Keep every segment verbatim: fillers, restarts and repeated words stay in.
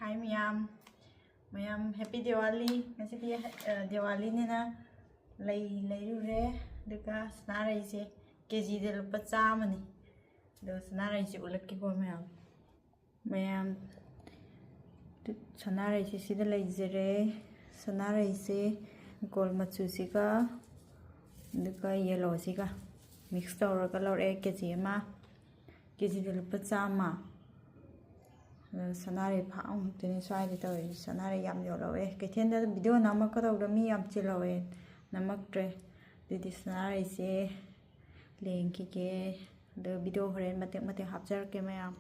ꯍꯥꯏ ꯃꯌꯥꯝ, ꯃꯌꯥꯝ ꯍꯦꯄꯤ ꯗꯤꯋꯥꯂꯤ꯫ ꯉꯁꯤꯗꯤ ꯑ, ꯗꯤꯋꯥꯂꯤꯅꯤꯅ ꯂꯩ ꯂꯩꯔꯨꯔꯦ꯫ ꯑꯗꯨꯒ ꯁꯅꯥꯔꯩꯁꯦ ꯀꯦꯖꯤꯗ ꯂꯨꯄꯥ ꯆꯥꯝꯃꯅꯤ꯫ ꯑꯗꯣ ꯁꯅꯥꯔꯩꯁꯦ ꯎꯠꯂꯛꯀꯦꯀꯣ ꯃꯌꯥꯝ꯫ ꯃꯌꯥꯝ, ꯁꯅꯥꯔꯩꯁꯦ ꯁꯤꯗ ꯂꯩꯖꯔꯦ꯫ ꯁꯅꯥꯔꯩꯁꯦ ꯒꯣꯜ ꯃꯆꯨꯁꯤꯒ ꯑꯗꯨꯒ ꯌꯦꯂꯣꯁꯤꯒ ꯃꯤꯛꯁ ꯇꯧꯔꯒ ꯂꯧꯔꯛꯑꯦ, ꯀꯦ ꯖꯤ ꯑꯃ꯫ ꯀꯦ ꯖꯤꯗ ꯂꯨꯄꯥ ꯆꯥꯝꯃ꯫ ꯑꯗꯣ ꯁꯅꯥꯔꯩ ꯐꯥꯝ ꯉꯥꯛꯇꯅꯤ ꯁ꯭ꯋꯥꯏꯗ ꯇꯧꯔꯤꯁꯦ꯫ ꯁꯅꯥꯔꯩ ꯌꯥꯝ ꯌꯣꯜꯍꯧꯋꯦ꯫ ꯀꯩꯊꯦꯜꯗ ꯚꯤꯗꯤꯑꯣ ꯅꯝꯃꯛꯀꯗꯧꯕꯗꯣ ꯃꯤ ꯌꯥꯝ ꯆꯤꯜꯍꯧꯋꯦ, ꯅꯝꯃꯛꯇ꯭ꯔꯦ꯫ ꯑꯗꯨꯗꯤ ꯁꯅꯥꯔꯩꯁꯦ ꯂꯦꯡꯈꯤꯒꯦ꯫ ꯑꯗꯣ ꯚꯤꯗꯤꯑꯣ ꯍꯣꯔꯦꯟ ꯃꯇꯦꯛ ꯃꯇꯦꯛ ꯍꯥꯞꯆꯔꯛꯀꯦ ꯃꯌꯥꯝ꯫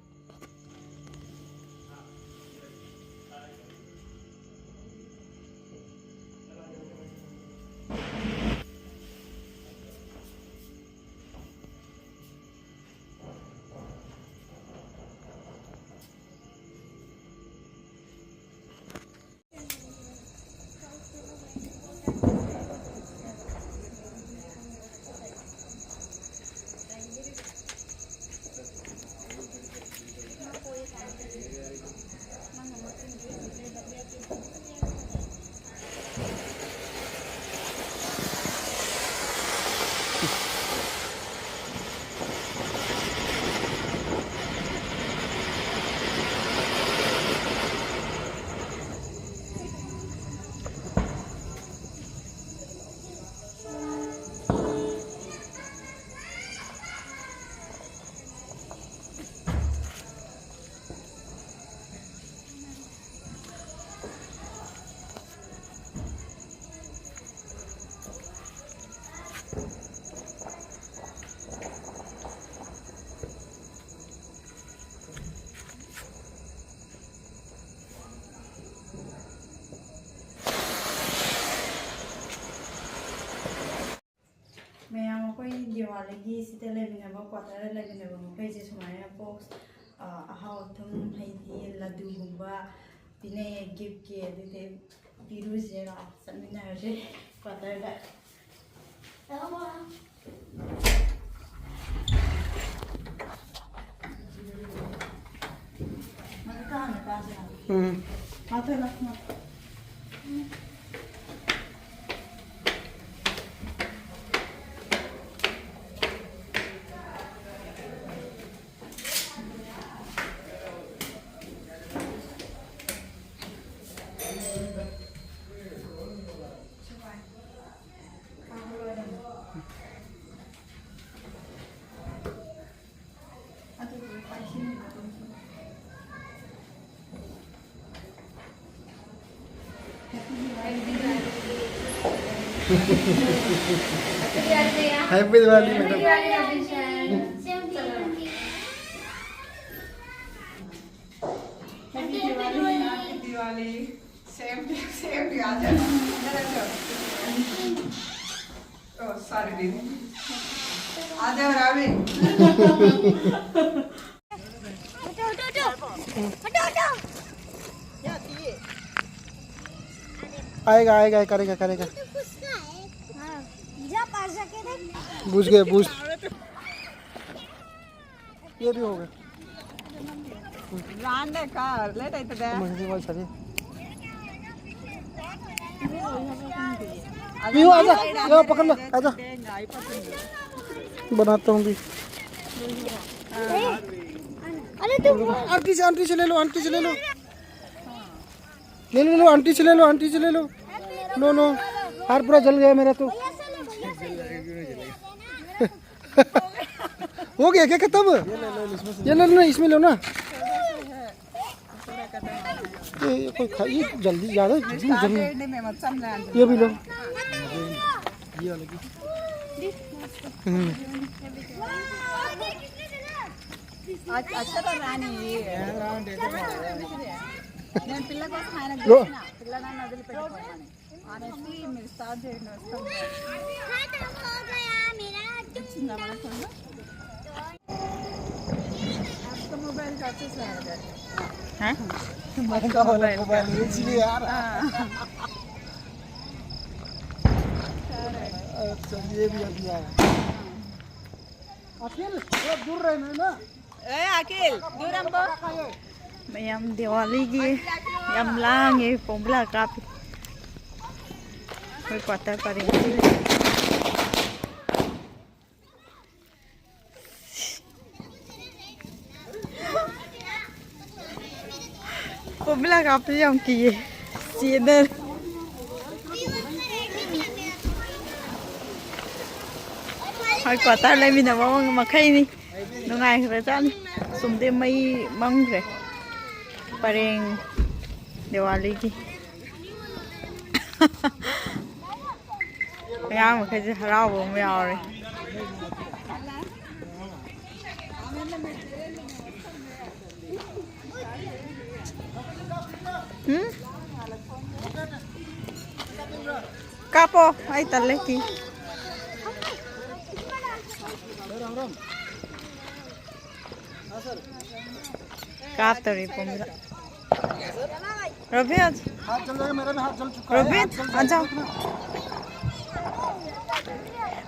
ꯃꯌꯥꯝ, ꯑꯩꯈꯣꯏ ꯗꯤꯋꯥꯂꯤꯒꯤ ꯁꯤꯗ ꯂꯩꯃꯤꯟꯅꯕ, ꯀ꯭ꯋꯥꯇꯔꯗ ꯂꯩꯃꯤꯟꯅꯕ ꯃꯈꯩꯁꯦ ꯁꯨꯃꯥꯏꯅ ꯕꯣꯛꯁ, ꯑ, ꯑꯍꯥꯎ ꯑꯊꯨꯝ, ꯍꯥꯏꯗꯤ ꯂꯗꯨꯒꯨꯝꯕ ꯄꯤꯅꯩꯌꯦ ꯒꯤꯐꯀꯤ꯫ ꯑꯗꯨꯗꯤ ꯄꯤꯔꯨꯁꯦ, ꯂꯥꯛꯑꯣ, ꯆꯠꯃꯤꯟꯅꯔꯁꯦ ꯀ꯭ꯋꯥꯇꯔꯗ꯫ ꯂꯥꯛꯑꯣ, ꯂꯥꯛꯑꯣ꯫ ꯃꯗꯨ ꯇꯥꯍꯟꯒꯦ, ꯇꯥꯍꯟꯒꯦ꯫ হুম। Happy Diwali, madam. Happy Diwali, happy Diwali. Same to you, same to you. आ जाओ, इधर आ जाओ। Oh, sorry, दीदी। आ जाओ, रावी। हटो, हटो, हटो। हटो, हटो। आएगा, आएगा, करेगा, करेगा। ये तो किसका है? हाँ। जा पास जाके देख। बुझ गए, बुझ। ये भी हो गया। रांडे का लेट आइतदे। महीने वाला सभी। मीहू, आजा। लो, पकड़ लो, आजा। बनाता हूँ भी। अरे तू आंटी से, आंटी से ले लो, आंटी से ले लो। ले लो, लो, आंटी से ले लो, आंटी से ले लो। नो, नो, हार पूरा जल गया मेरा तो। हो गया क्या खत्म? ये ले लो, इसमें से ये ले लो ना, इसमें लो ना। ये, ये कोई खा, ये जल्दी ज्यादा, जल्दी, जल्दी। ये भी लो। ये वाला की। हम्म। अच्छा तो रानी ये। నేను పిల్ల కోసం ఆయన लो। చేసిన పిల్లనన్న వదిలిపెట్టుకోమని. Honestly, మీరు start చేయండి, వస్తాం. खत्म हो गया मेरा चिंता। आपका मोबाइल का अच्छा सा है। हाँ? मोबाइल का। मोबाइल बेच लिया यार। हाँ। अच्छा, ये भी अभी आया। अखिल, थोड़ा दूर रहना है ना। ए, अखिल, दूर हमको। ꯃꯌꯥꯝ ꯗꯤꯋꯥꯂꯤꯒꯤ ꯌꯥꯝ ꯂꯥꯡꯉꯦ, ꯄꯣꯝꯕꯤꯂꯥ ꯀꯥꯞꯄꯤ꯫ ꯑꯩꯈꯣꯏ ꯀ꯭ꯋꯥꯇꯔ ꯄꯔꯦꯡꯁꯤꯗ꯫ ꯄꯣꯝꯕꯤꯂꯥ ꯀꯥꯞꯄꯁꯦ ꯌꯥꯝ ꯀꯤꯌꯦ꯫ ꯆꯦꯟꯗꯔꯦ꯫ ꯍꯣꯏ, ꯀ꯭ꯋꯥꯇꯔ ꯂꯩꯃꯤꯟꯅꯕ ꯃꯈꯩꯅꯤ꯫ ꯅꯨꯡꯉꯥꯏꯈ꯭ꯔꯖꯥꯠꯅꯤ꯫ ꯁꯨꯝꯗꯤ ꯃꯩ ꯃꯝꯈ꯭ꯔꯦ꯫ ꯄꯔꯦꯡ ꯗꯤꯋꯥꯂꯤꯒꯤ꯫ ꯑꯉꯥꯡ ꯃꯈꯩꯁꯦ ꯍꯔꯥꯎꯕ ꯑꯃ ꯌꯥꯎꯔꯦ꯫ ꯎꯝ? ꯀꯥꯞꯄꯣ, ꯑꯩ ꯇꯜꯂꯦ, ꯀꯤ꯫ ꯀꯥꯞꯇꯧꯔꯤ ꯄꯣꯝꯕꯤꯂꯥ꯫ ꯔꯣꯕꯤꯟ! हाथ जल जाएगा, मेरा भी हाथ जल चुका है। ꯔꯣꯕꯤꯟ, हाथ जल जाएगा, ꯑꯟꯖꯥꯎ꯫ देखना।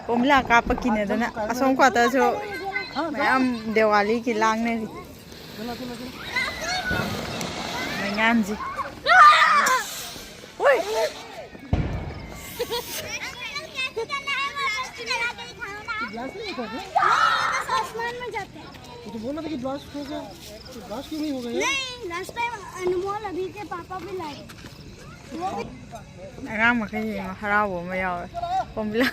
ꯄꯣꯝꯕꯤꯂꯥ ꯀꯥꯞꯄ ꯀꯤꯅꯗꯅ ꯑꯁꯣꯝ ꯀ꯭ꯋꯥꯇꯔꯁꯨ ꯃꯌꯥꯝ ꯗꯤꯋꯥꯂꯤꯒꯤ ꯂꯥꯡꯅꯔꯤ꯫ ꯃꯩꯉꯥꯟꯁꯤ꯫ ꯍꯣꯏ꯫ ये ग्लास नहीं उठा क्या? नहीं, ये बस आसमान में जाते हैं। वो तो बोला था कि ब्लास्ट हो गया। तो ब्लास्ट क्यों नहीं हो गया यार? नहीं, लास्ट टाइम अनमोल अभी के पापा भी लाए। वो भी ꯑꯉꯥꯡ ꯃꯈꯩ ꯌꯦꯡꯉꯣ, ꯍꯔꯥꯎꯕ ꯑꯃ ꯌꯥꯎꯔꯦ꯫ ꯄꯣꯝꯕꯤꯂꯥ꯫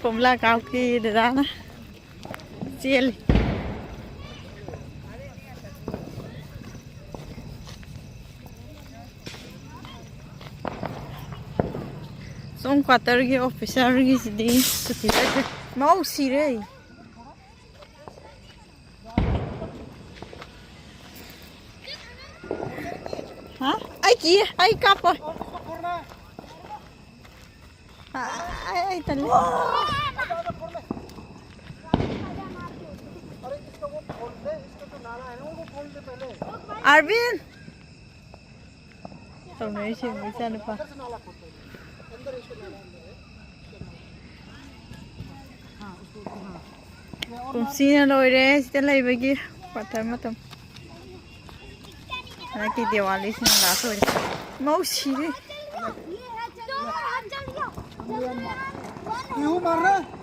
ꯄꯣꯝꯕꯤꯂꯥ ꯀꯥꯞꯈꯤ ꯗꯗꯥꯅ꯫ ꯆꯦꯜꯂꯤ꯫ ꯁꯣꯝ ꯀ꯭ꯋꯥꯇꯔꯒꯤ ꯑꯣꯐꯤꯁꯥꯔꯒꯤꯁꯤꯗꯤ ꯁꯨꯇꯤ ꯆꯠꯈ꯭ꯔꯦ꯫ ꯃꯧ ꯁꯤꯔꯦ꯫ ꯍꯥ? ꯑꯩ ꯀꯤ, ꯑꯩ ꯀꯥꯞꯄꯣꯏ꯫ ꯑ, ꯑꯩ, ꯑꯩ ꯇꯜꯂꯦ꯫ ꯑꯥꯔꯕꯤꯟ! ꯇꯧꯅꯔꯤꯁꯤ ꯌꯦꯡꯉꯨ, ꯏꯆꯥꯅꯨꯄꯥ꯫ ꯀꯨꯝꯁꯤꯅ ꯂꯣꯏꯔꯦ ꯁꯤꯗ ꯂꯩꯕꯒꯤ ꯀ꯭ꯋꯥꯇꯔ ꯃꯇꯝ꯫ ꯍꯟꯗꯛꯀꯤ ꯗꯤꯋꯥꯂꯤꯁꯤꯅ ꯂꯥꯁ ꯑꯣꯏꯔꯦ꯫ ꯃꯧ ꯁꯤꯔꯦ꯫ ꯏꯍꯨ ꯃꯥꯔꯅ꯫